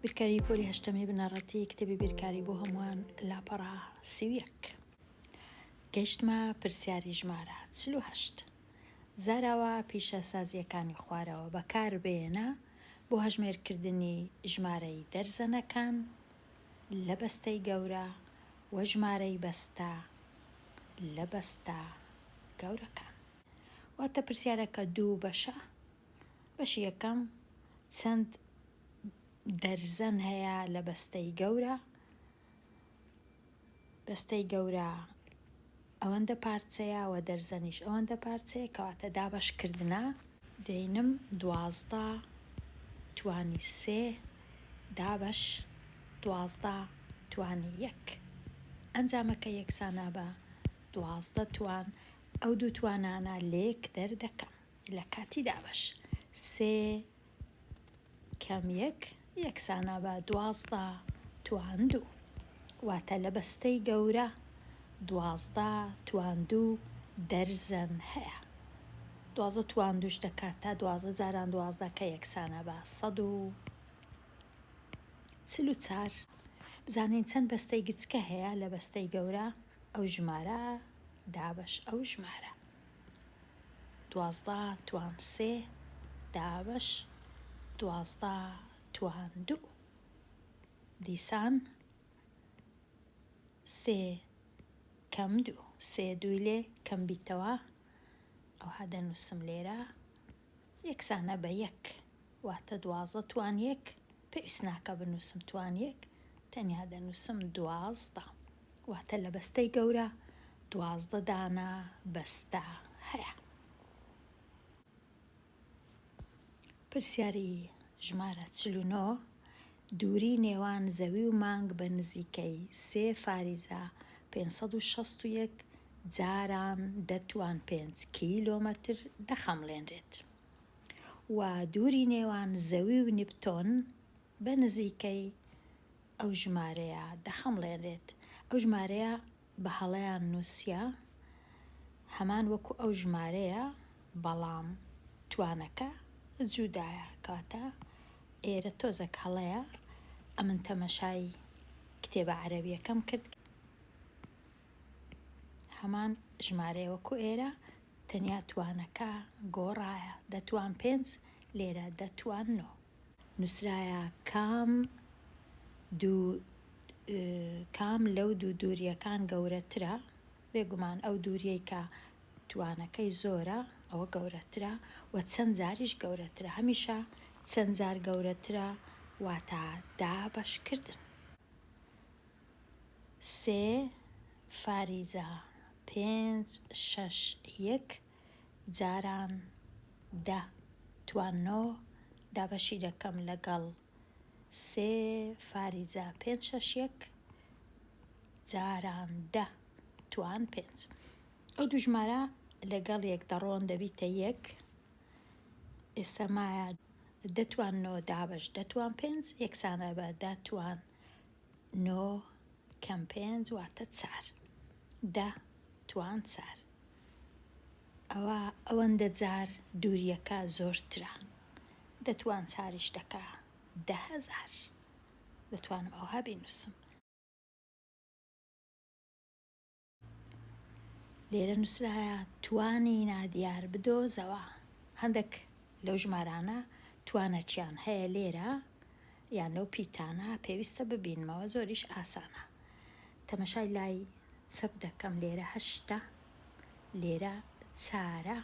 بیرکاری پۆلی هەشتەمی بنەڕەتی کتێبی بیرکاری بۆ هەمووان لاپەڕە 31. گەیشتمە پرسیاری ژمارە 48. زاراوە پیشەسازییەکانی خوارەوە بەکاربێنە بۆ هەژمێرکردنی ژمارەی دەرزەنەکان لە بەستەی گەورە و ژمارەی بەستە لە بەستە گەورەکان. واتە پرسیارەکە دوو بەشە، بەشی یەکەم چەند دەرزەن هەیە لە بەستەی گەورە، بەستەی گەورە ئەوەندە پارچەیە و دەرزەنیش ئەوەندە پارچەیە کەواتە دابەشکردنە. دەینم 12 توانی سێ دابەش 12 توانی یەک ئەنجامەکە یەکسانە بە 12 توان ئەو دوو توانانە لێک دەردەکەم لە کاتی دابەش سێ کەم یەک یەکسانە بە 12 توان دوو واتە لە بەستەی گەورە 12 توان دوو دەرزەن هەیە 12 توان دووش دەکات تا 12 جاران 12 کە یەکسانە بە 144. بزانین چەند بەستەی گچکە هەیە لە بەستەی گەورە ئەو ژمارە دابەش ئەو ژمارە. 12 توان سێ دابەش 12 توان دوو. دیسان سێ کەم دوو، سێ دووی لێ کەم بیتەوە ئەوها دەنووسم لێرە یەکسانە بە یەک واتە 12 توان یەک، پێویست ناکا بنووسم توان یەک تەنیا دەنووسم 12. واتە لە بەستەی گەورە 12 دانە بەستە هەیە. پرسیاری ژمارە 49، دووری نێوان زەوی و مانگ بە نزیکەی سێ فاریزە 561 جاران دە توان پێنج کیلۆمەتر دەخەمڵێنرێت و دووری نێوان زەوی و نیپتۆن بە نزیکەی ئەو ژمارەیە دەخەمڵێنرێت. ئەو ژمارەیە بە هەڵەیان نووسیە، هەمان وەکو ئەو ژمارەیە بەڵام توانەکە جودایە، کەواتە ئێرە تۆزەک هەڵەیە، ئەمن تەمەشای کتێبە عەرەبیەکەم کرد هەمان ژمارەیە وەکو ئێرە تەنیا توانەکە گۆڕایە، دە توان پێنج لێرە دە توان نۆ. نووسرایە کام دوو کام لەو دوو دوورییەکان گەورەترە؟ بێگومان ئەو دووریەی کە توانەکەی زۆرە ئەوە گەورەترە و چەند جاریش گەورەترە. هەمیشە چەند جار گەورەترە واتە دابەشکردن. سێ فاریزە پێنج شەش یەک جاران دە توان نۆ دابەشی دەکەم لەگەڵ سێ فاریزە پێنج شەش یەک جاران دە توان پێنج. ئەو دوو ژمارە لەگەڵ یەک دەڕۆن دەبیتە یەک. ئێستا مایە دە توان نۆ دابەش دە توان پێنج یەکسانە بە دە توان نۆ کەم پێنج واتە چار. دە توان چار. ئەوا ئەوەندە جار دووریەکە زۆرترە. دەتوان چاریش دەکا 10,000. دەتوانم ئەوها بینووسم. لێرە نووسرایە توانی نادیار بدۆزەوە. هەندێک لەو ژمارانە توانەکیان هەیە لێرە یان لەو پیتانە پێویستە ببینمەوە زۆریش ئاسانە. تەمەشای لای چەپ دەکەم لێرە هەشتە لێرە چارە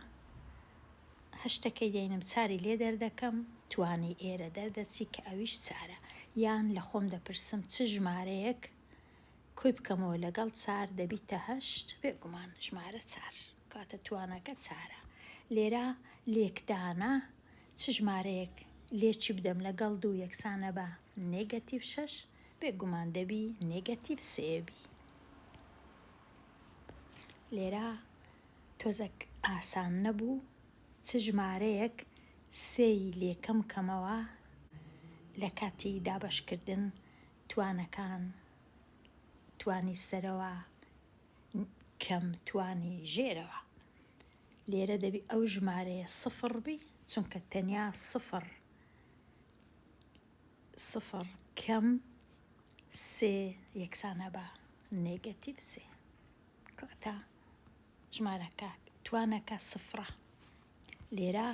هەشتەکەی دەینم چاری لێ دەردەکەم توانی ئێرە دەردەچی کە ئەویش چارە یان لە خۆم دەپرسم چ ژمارەیەک کۆی بکەمەوە لەگەڵ چار دەبیتە هەشت بێگومان ژمارە چار کاتە توانەکە چارە لێرە لێکدانە چ ژمارەیەک لێکی بدەم لەگەڵ دوو یەکسانە بە نێگەتیڤ شەش بێگومان دەبی نێگەتیڤ سێ بی. لێرە تۆزەک ئاسان نەبوو چ ژمارەیەک سێی لێ کەم کەمەوە لە کاتی دابەشکردن توانەکان توانی سەرەوە کەم توانی ژێرەوە لێرە دەبی ئەو ژمارەیە سفڕ بی چونکە تەنیا سفڕ سفڕ. کەم سێ یەکسانە بە نێگەتیڤ سێ. کەواتە ژمارەکە توانەکە سفرە. لێرە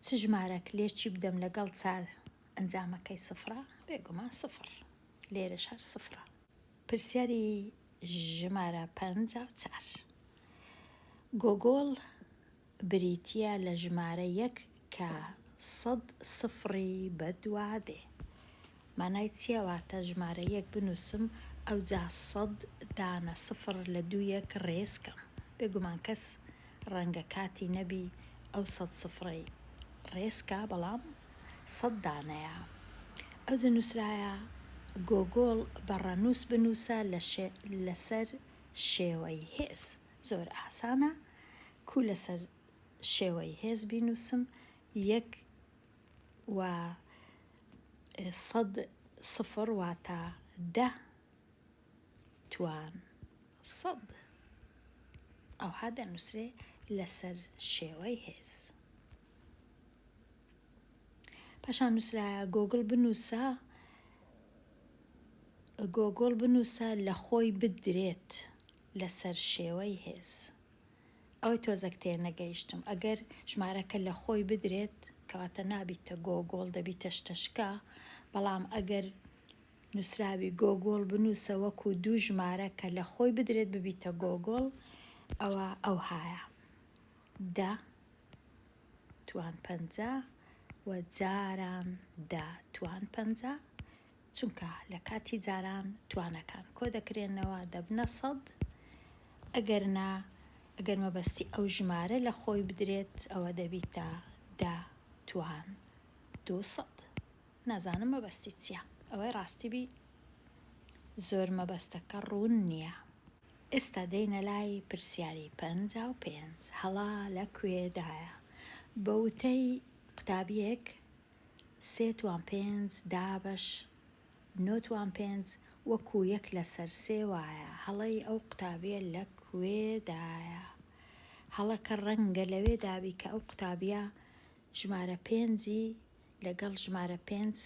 چ ژمارەک لێکی بدەم لەگەڵ چار ئەنجامەکەی سفرە؟ بێگومان سفر. لێرەش هەر سفرە. پرسیاری ژمارە 54. گۆگۆڵ بریتییە لە ژمارە یەک کە سەد سفڕی بەدوا دێ. مانای چییە واتە ژمارە یەک بنووسم ئەوجا سەد دانە سفڕ لە دوو یەک ڕێز کەم. بێگومان کەس ڕەنگە کاتی نەبی ئەو سەد سفڕەی ڕێز کا بەڵام سەد دانەیە. ئەوجە نووسرایە گۆگۆڵ بە ڕەنووس بنووسە لەسەر شێوەی هێز. زۆر ئاسانە کو لەسەر شێوەی هێز بینوسم یەک و سەد سفر واتە دە توان سەد ئەوها دەنوسرێ لەسەر شێوەی هێز. پاشان نوسرایە گۆگڵ بنوسە گۆگۆڵ بنوسە لە خۆی بدرێت لەسەر شێوەی هێز. ئەوەی تۆزەک تێنەگەیشتم ئەگەر ژمارەکە لە خۆی بدرێت کەواتە نابیتە گۆگۆڵ دەبیتە شتەشکە بەڵام ئەگەر نوسراوی گۆگۆڵ بنوسە وەکو دوو ژمارە کە لە خۆی بدرێت ببیتە گۆگۆڵ ئەوە ئەوهایە دە توان 50 و جاران دە توان 50 چونکە لە کاتی جاران توانەکان کۆدەکرێنەوە دەبنە سەد، ئەگەر نا ئەگەر مەبەستی ئەو ژمارە لە خۆی بدرێت ئەوە دەبیتە دە توان 200. نازانم مەبەستی چیە ئەوەی ڕاستی بی زۆر مەبەستەکە ڕوون نیە. ئێستا دێینە لای پرسیاری 55 هەڵە لە کوێدایە؟ بە وتەی قوتابیەک سێ توان پێنج دابەش نۆ توان پێنج وەکو یەک لەسەر سێ وایە هەڵەی ئەو قوتابیە لە کوێدایە؟ هەڵەکە ڕەنگە لەوێدابی کە ئەو قوتابیە ژمارە پێنجی لەگەڵ ژمارە پێنج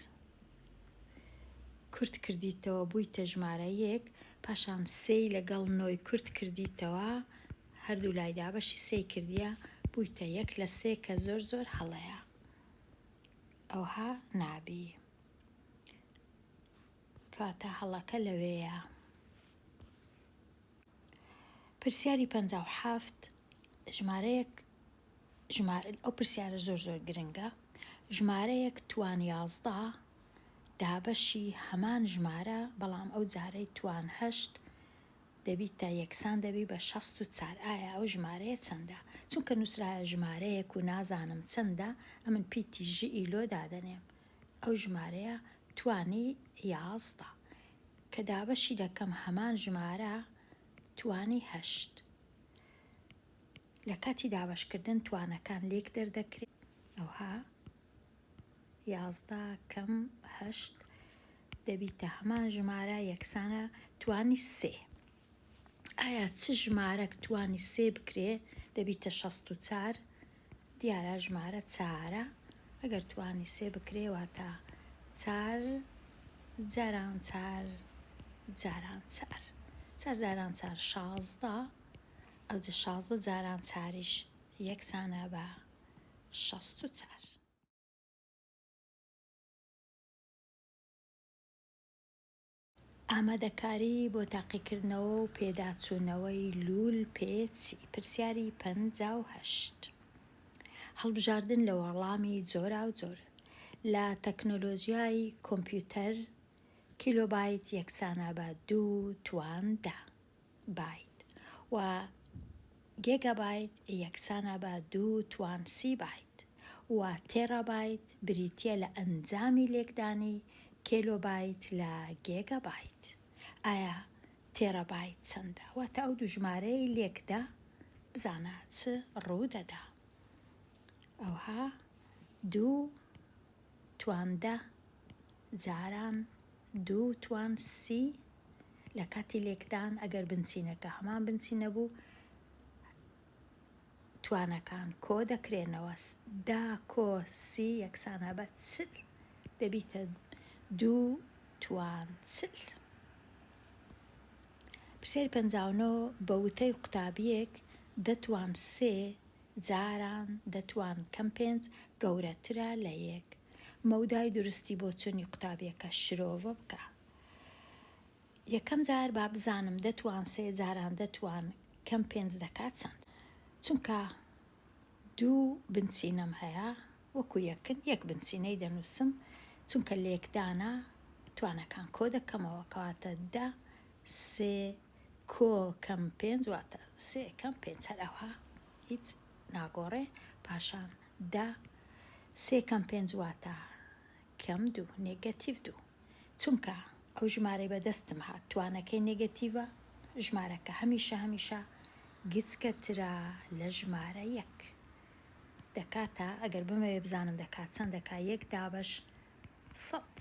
کورت کردیتەوە بوویتە ژمارە یەک پاشان سێی لەگەڵ نۆی کورت کردیتەوە هەردوو لای دابەشی سێی کردیە بوویتە یەک لە سێ کە زۆر زۆر هەڵەیە. ئەوها نابی. کەواتە هەڵەکە لەوێیە. پرسیاری 57 ژمارەیەک ژمارە ئەو پرسیارە زۆر زۆر گرنگە ژمارەیەک توان یازدە دابەشی هەمان ژمارە بەڵام ئەو جارەی توان هەشت دەبیتە یەکسان دەبی بە 64 ئایا ئەو ژمارەیە چەندە؟ چونکە نوسرایە ژمارەیەک و نازانم چەندە ئەمن پیتی ژ ی لۆ دادەنێم ئەو ژمارەیە توانی 11 کە دابەشی دەکەم هەمان ژمارە توانی هەشت لە کاتی دابەشکردن توانەکان لێک دەردەکرێن ئەوها 11 کەم هەشت دەبیتە هەمان ژمارە یەکسانە توانی سێ. ئایا چ ژمارەک توانی سێ بکرێ دەبیتە 64؟ دیارە ژمارە چارە. ئەگەر توانی سێ بکرێ واتە چار جاران چار جاران چار. چار جاران چار 16 ئەوجە 16 جاران چاریش یەکسانە بە 64. ئامادەکاری بۆ تاقیکردنەوە و پێداچوونەوەی لوول پێچی پرسیاری 58. هەڵبژاردن لە وەڵامی جۆراوجۆر. لە تەکنۆلۆژیای کۆمپیوتەر کیلۆبایت یەکسانە بە دوو توان دە. بایت و گێگابایت یەکسانە بە دوو توان سی بایت و تێرابایت بریتییە لە ئەنجامی لێکدانی کێلۆبایت لە گێگابایت. ئایا تێرابایت چەندە؟ واتە ئەو دوو ژمارەیەی لێکدە بزانە چ ڕوو دەدا. ئەوها دوو توان دە جاران دوو توان سی لە کاتی لێکدان ئەگەر بنچینەکە هەمان بنچینە بوو توانەکان کۆ دەکرێنەوە دە کۆ سی یەکسانە بە چل دەبیتە. دوو توان 40. پرسیاری 59 بە وتەی قوتابییەک دەتوان سێ جاران دەتوان کەم پێنج گەورەترە لە یەک. مەودای دروستی بۆچونی قوتابیەکە شرۆڤە بکە. یەکەم جار با بزانم دەتوان سێ جاران دەتوان کەم پێنج دەکات چەند؟ چونکە دوو بنچینەم هەیە وەکو یەکن یەک بنچینەی دەنووسم چونکە لێکدانە توانەکان کۆ دەکەمەوە کەواتە دە سێ کۆ کەم پێنج واتە سێ کەم پێنج هەر ئەوها هیچ ناگۆڕێ پاشان دە سێ کەم پێنج واتە کەم دوو نێگەتیڤ دوو چونکە ئەو ژمارەی بەدەستم هات توانەکەی نێگەتیڤە ژمارەکە هەمیشە هەمیشە گچکەترە لە ژمارە یەک دەکاتە ئەگەر بمەوێ بزانم دەکات چەند دەکا یەک دابەش سەد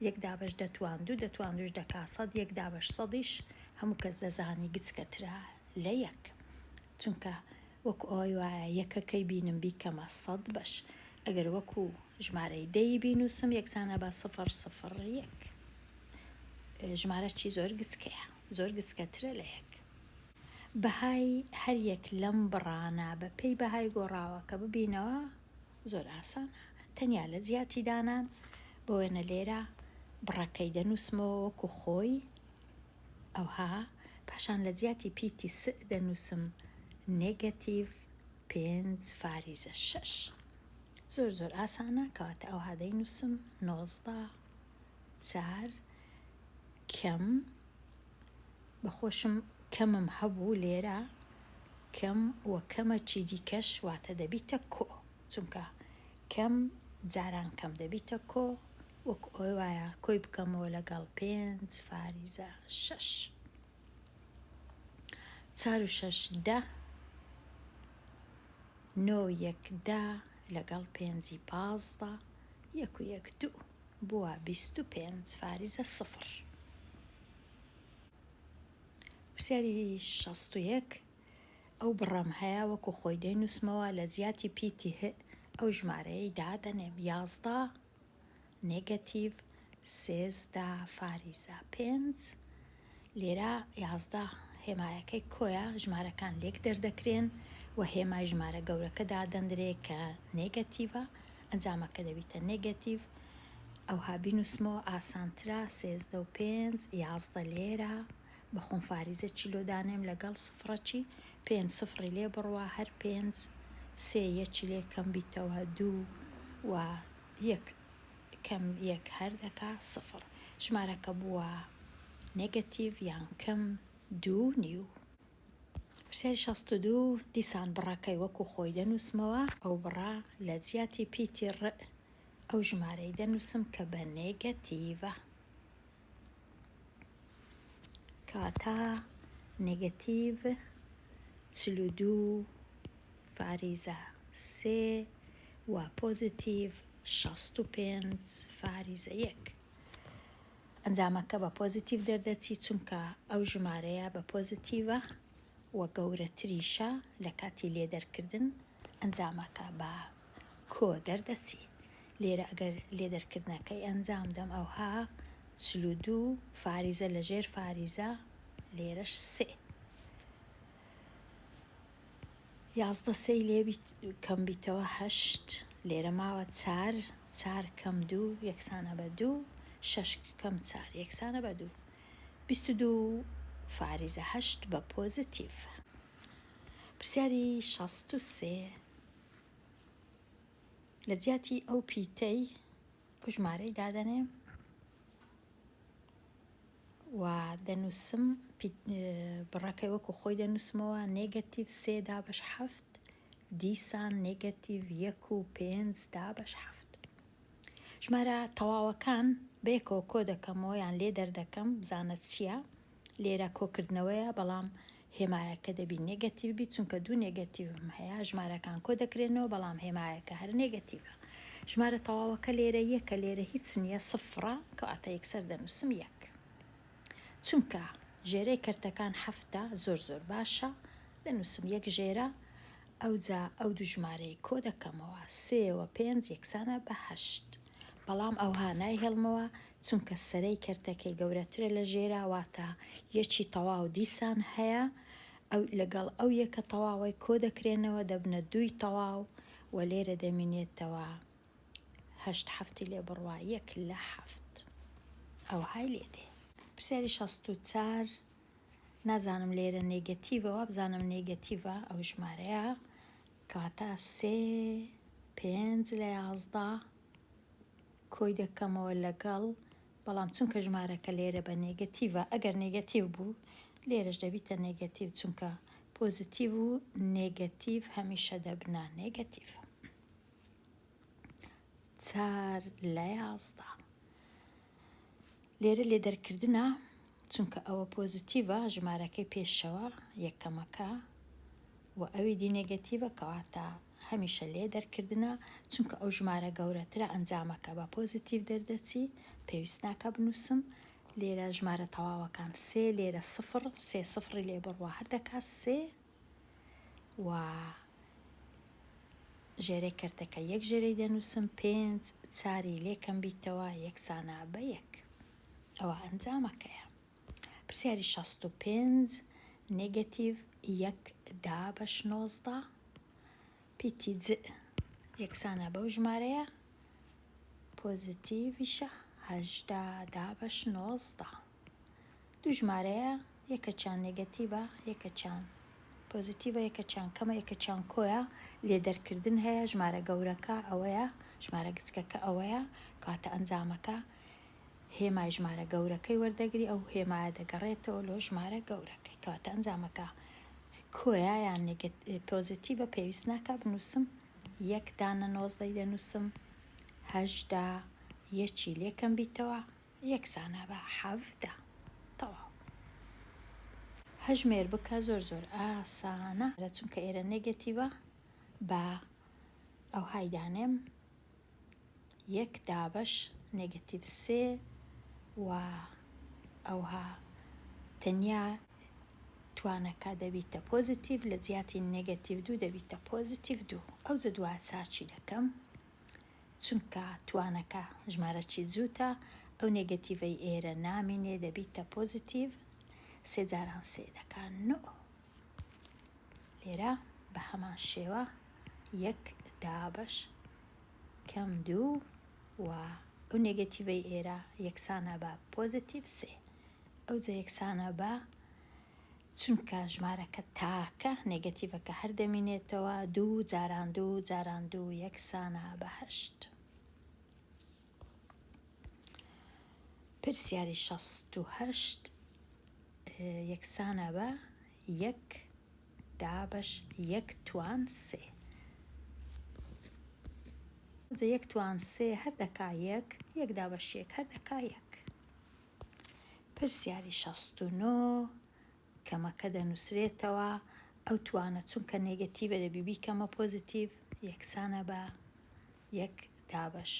یەک دابەش دەتوان دوو دەتوان دووش دەکا سەد یەک دابەش سەدیش هەموو کەس دەزانی گچکەترە لە یەک چونکە وەکو ئەوەی وایە یەکەکەی بینم بیکەمە سەد بەش ئەگەر وەکو ژمارەی دەی بینوسم یەکسانە بە سفر سفر یەک ژمارە چی زۆر گچکەیە زۆر گچکەترە لە یەک. بەهای هەر یەک لەم بڕانە بە پێی بەهای گۆڕاوەکە ببینەوە زۆر ئاسانە تەنیا لە جیاتی دانان بۆ وێنە لێرە بڕەکەی دەنووسمەوە وەکو خۆی ئەوها پاشان لە جیاتی پیتی س دەنووسم نێگەتیڤ پێنج فاریزە شەش زۆر زۆر ئاسانە کەواتە ئەوها دەینووسم 19 چار کەم بەخۆشم کەمم هەبوو لێرە کەم و کەمەکی دیکەش واتە دەبیتە کۆ چونکە کەم جاران کەم دەبیتە کۆ وەک ئەوەی وایە کۆی بکەمەوە لەگەڵ پێنج فاریزە شەش چار و شەش دە نۆ یەک دە لەگەڵ پێنجی 15 یەک و یەک دوو بووە 25 فاریزە سفر. پرسیاری 61 ئەو بڕەم هەیە وەکو خۆی دەینووسمەوە لە جیاتی پیتی ه ئەو ژمارەیەی دادەنێم 11 نێگەتیڤ 13 فاریزە پێنج لێرە 11 هێمایەکەی کۆیە ژمارەکان لێک دەردەکرێن و هێمای ژمارە گەورەکە دادەندرێ کە نێگەتیڤە ئەنجامەکە دەبیتە نێگەتیڤ ئەوها بینوسمەوە ئاسانترە سێزدە و پێنج 11 لێرە بە خۆم فاریزە چیلۆ دانێم لەگەڵ سفرەکی پێنج سفڕی لێ بڕوا هەر پێنج سێ یەکی لێ کەم بیتەوە دوو و یەک کەم یەک هەر دەکا سفر ژمارەکە بووە نێگەتیڤ یان کەم دوو نیو. پرسیاری 62 دیسان بڕەکەی وەکو خۆی دەنووسمەوە ئەو بڕە لە جیاتی پیتی ڕ ئەو ژمارەی دەنووسم کە بە نێگەتیڤە کەواتە نێگەتیڤ 42 فاریزە سێ و پۆزیتیڤ 65 فاریزە یەک. ئەنجامەکە بە پۆزیتیڤ دەردەچی چونکە ئەو ژمارەیە بە پۆزیتیڤە و گەورەتریشە لە کاتی لێدەرکردن ئەنجامەکە بە کۆ دەردەچی. لێرە ئەگەر لێدەرکردنەکەی ئەنجام دەم ئەوها 42 فاریزە لە ژێر فاریزە لێرەش سێ. 11 سێی لێ کەم بیتەوە هەشت لێرە ماوە چار چار کەم دوو یەکسانە بە دوو شەش کەم چار یەکسانە بە دوو 22 فاریزە هەشت بە پۆزیتیڤ. پرسیاری 63 لە جیاتی ئەو پیتەی ئەو ژمارەی دادەنێم و دەنووسم بڕەکەی وەکو خۆی دەنووسمەوە نێگەتیڤ سێ دابەش حەفت دیسان نێگەتیڤ یەک و پێنج دابەش حەفت ژمارە تەواوەکان بەیەکەوە کۆ دەکەمەوە یان لێ دەردەکەم بزانە چییە لێرە کۆکردنەوەیە بەڵام هێمایەکە دەبی نێگەتیڤ بی چونکە دوو نێگەتیڤم هەیە ژمارەکان کۆ دەکرێنەوە بەڵام هێمایەکە هەر نێگەتیڤە ژمارە تەواوەکە لێرە یەکە لێرە هیچ نییە سفرە کەواتە یەکسەر دەنووسم یەک چونکە ژێرەی کەرتەکان حەفتە زۆر زۆر باشە دەنووسم یەک ژێرە ئەوجا ئەو دوو ژمارەی کۆ دەکەمەوە سێ و پێنج یەکسانە بە هەشت بەڵام ئەوها نایهێڵمەوە. چونکە سەرەی کەرتەکەی گەورەترە لە ژێرا واتە یەکی تەواو دیسان هەیە ئەو لەگەڵ ئەو یەکە تەواوەی کۆ دەکرێنەوە دەبنە دووی تەواو و لێرە دەمینێتەوە هەشت حەفتی لێ بڕوا یەک لە حەفت ئەوهای لێ دێ. پرسیاری 64 نازانم لێرە نێگەتیڤە وابزانم نێگەتیڤە ئەو ژمارەیە کەواتە سێ پێنج لە 11 کۆی دەکەمەوە لەگەڵ بەڵام چونکە ژمارەکە لێرە بە نێگەتیڤە ئەگەر نێگەتیڤ بوو لێرەش دەبیتە نێگەتیڤ چونکە پۆزیتیڤ و نێگەتیڤ هەمیشە دەبنە نێگەتیڤ. چار لە 11 لێرە لێ دەرکردنە چونکە ئەوە پۆزیتیڤە ژمارەکەی پێشەوە یەکەمەکە و ئەوی دی نێگەتیڤە کەواتە هەمیشە لێ دەرکردنە چونکە ئەو ژمارە گەورەترە ئەنجامەکە بە پۆزیتیڤ دەردەچی پێویست ناکە بنووسم لێرە ژمارە تەواوەکان سێ لێرە سفر سێ سفری لێ بڕوا هەر دەکا سێ و ژێرەی کەرتەکە یەک ژێرەی دەنووسم پێنج چاری لێ کەم بیتەوە یەکسانە بە یەک ئەوە ئەنجامەکەیە. پرسیاری 65 نێگەتیڤ یەک دابەش 19 پیتی ج یەکسانە بەو ژمارەیە پۆزیتیڤیشە 18 دابەش 19 دوو ژمارەیە یەکەچیان نێگەتیڤە یەکەچیان پۆزیتیڤە یەکەچیان کەمە یەکەچیان کۆیە لێ دەرکردن هەیە ژمارە گەورەکە ئەوەیە ژمارە گچکەکە ئەوەیە کەواتە ئەنجامەکە هێمای ژمارە گەورەکەی وەردەگری ئەو هێمایە دەگەڕێتەوە لۆ ژمارە گەورەکەی کەواتە ئەنجامەکە کۆیە یان پۆزیتیڤە پێویست ناکا بنووسم یەک دانە نۆزدەی دەنووسم هەژدە یەکی لێکەم بیتەوە یەکسانە بە 17 تەواو هەژمێر بکە زۆر زۆر ئاسانە چونکە ئێرە نێگەتیڤە بە ئەوهای دانێم یەک دابەش نێگەتیڤ سێ و ئەوها تەنیا توانەکە دەبیتە پۆزیتیڤ لە جیاتی نێگەتیڤ دوو دەبیتە پۆزیتیڤ دوو ئەوجە دوا چاکی دەکەم چونکە توانەکە ژمارەکی جووتە ئەو نێگەتیڤەی ئێرە نامینێ دەبیتە پۆزیتیڤ سێ جاران سێ دەکا نۆ لێرە بە هەمان شێوە یەک دابەش کەم دوو و ئەو نێگەتیڤەی ئێرە یەکسانە بە پۆزیتیڤ سێ ئەوجە یەکسانە بە چونکە ژمارەکە تاکە نێگەتیڤەکە هەر دەمینێتەوە دوو جاران دوو جاران دوو یەکسانە بە هەشت. پرسیاری 68 یەکسانە بە یەک دابەش یەک توان سێ. جا یەک توان سێ هەر دەکا یەک، یەک دابەش یەک هەر دەکا یەک. پرسیاری 69 کەمەکە دەنووسرێتەوە ئەو توانە چونکە نێگەتیڤە دەبی بیکەمە پۆزیتیڤ یەکسانە بە یەک دابەش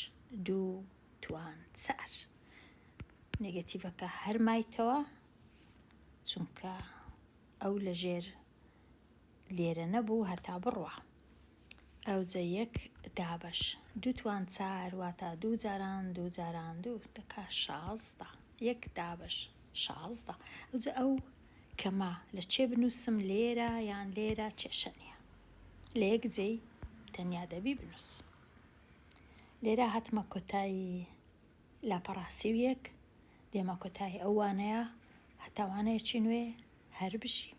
دوو توان چار. نێگەتیڤەکە هەر مایتەوە چونکە ئەو لە ژێر لێرە نەبوو هەتا بڕوا. ئەوجە یەک دابەش دوو توان چار واتا دوو جاران دوو جاران دوو دەکا 16 یەک دابەش 16 ئەوجە ئەو کەمە لە چێ بنووسم لێرە یان لێرە کێشە نییە لە یەک جێی تەنیا دەبی بنووسم. لێرە هاتمە کۆتایی لاپەڕە 31 دێمە کۆتایی ئەو وانەیە هەتا وانەیەکی نوێ هەر بژی.